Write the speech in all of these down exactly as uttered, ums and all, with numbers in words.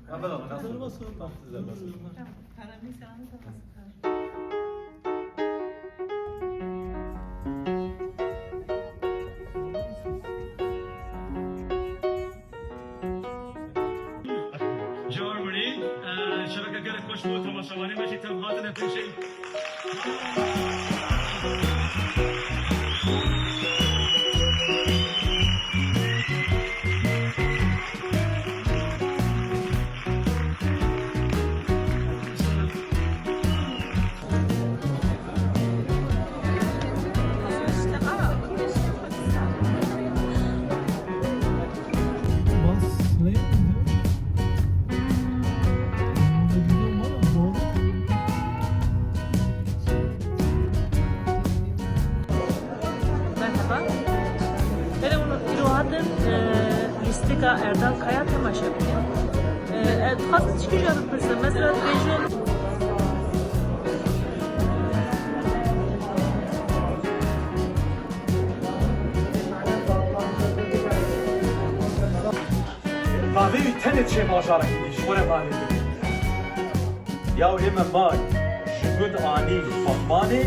Tamam, tamam, nasıl? Tamam, tamam. Cewar Murî, e, şeveke gelek xweş bû, temaşevanê me jî tev hatine pêşê. Merhaba. Hele bunu îro hatin, e, lîstika Erdal Kaya temaşe bikin. E, e, dixwazim çi kîja bipirsim. Mesela dibêjin. Bavê wî tenê diçe bajarekî dî, ji xwe re bavê dibê. Ya ê me may, ji gund anî Batmanê.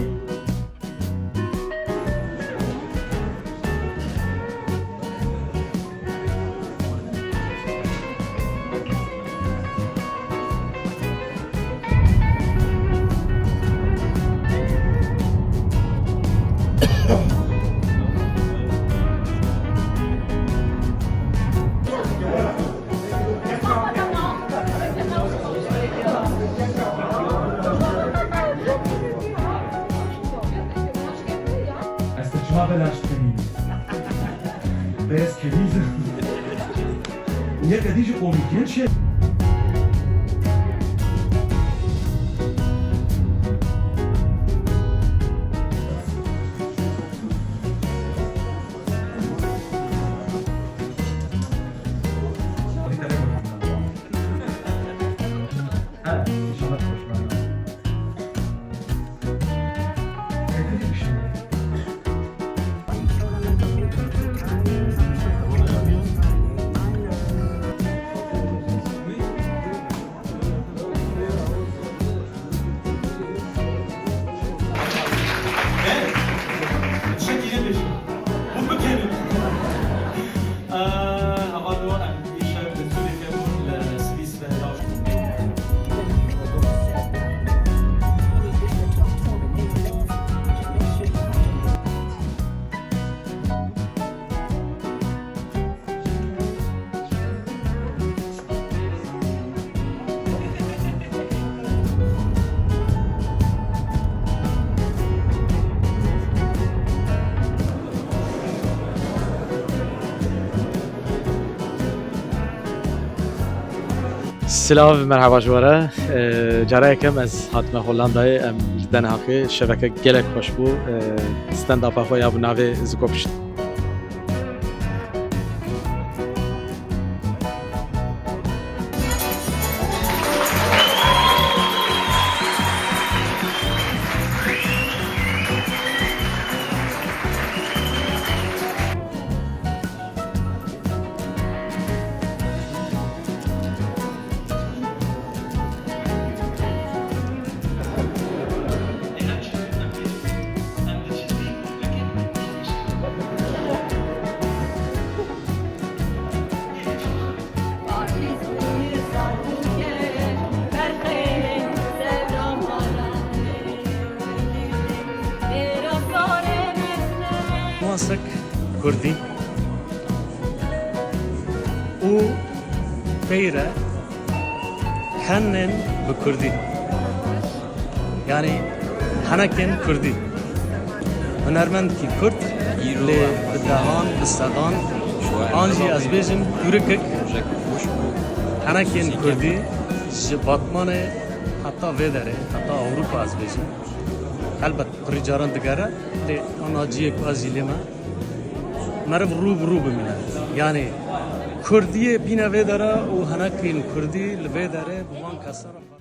Ez te çima belaş dikim? Bes kevîz. Yek edî ji komîdiyen çi? Silav, merheba ji we re. Ee, cara yekem ez hatime Hollandayê, em ji Den Haagê, şeveke gelek xweş bû. Ee, stand-upa xwe ya bi navê Zikopişt. Masek Kurdî û peyre Henên bi kurdî. Yanî henekên kurdî. Hunermendkî kurd lê bi dehan, bi sedan, an jî ez bêjim tûrikek henekên kurdî ji Batmanê heta vê derê, heta Ewropa ez bêjim. Helbet pirî caran digere, lê ana ciyê ku ez jî lê me. Meriv rû bi rû bimîne. Yanî kurdiyê bîne vê dere û henekên kurdî li vê derê bi van kesan re